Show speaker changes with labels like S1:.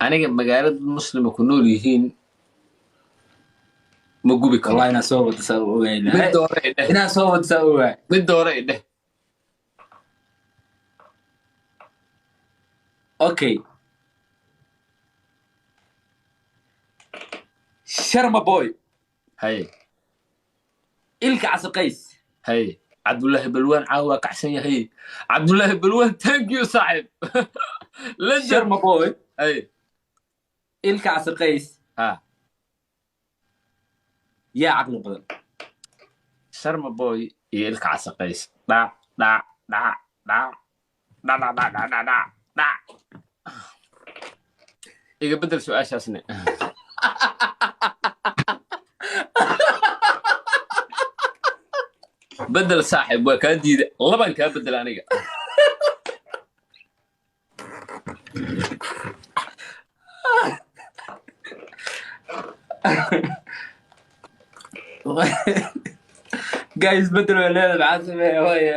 S1: Aniga magaalada muslima ku nool yihiin ma gubi karo.
S2: Wallahi inaa soo wada saa u ogayn.
S1: Mid doore i dheh.
S2: Inaa soo wada saa ogaay.
S1: Mid doore i dheh.
S2: Okay, Sharma Boy.
S1: Haye.
S2: Ilka Casaqays.
S1: Haye, Cabdullaahi Balwaan caawa waa kacsan yahay. Cabdullaahi Balwaan, thank you, saaxib legend.
S2: Sharma Boy.
S1: Haye.
S2: Ilka Casaqays.
S1: Ha.
S2: Yaa caqli badan?
S1: Sharma Boy iyo Ilka Casaqays, dhac dhac dhac dhac dhac dhac dhac dhac dhac dhac dhac. Iga bedel su-aashaasne. Bedel, saaxib, waa kaa diida. Labaan kaa bedel aniga.
S2: Guys, bedel waa leedahay, maxaa sameeya? Waaya.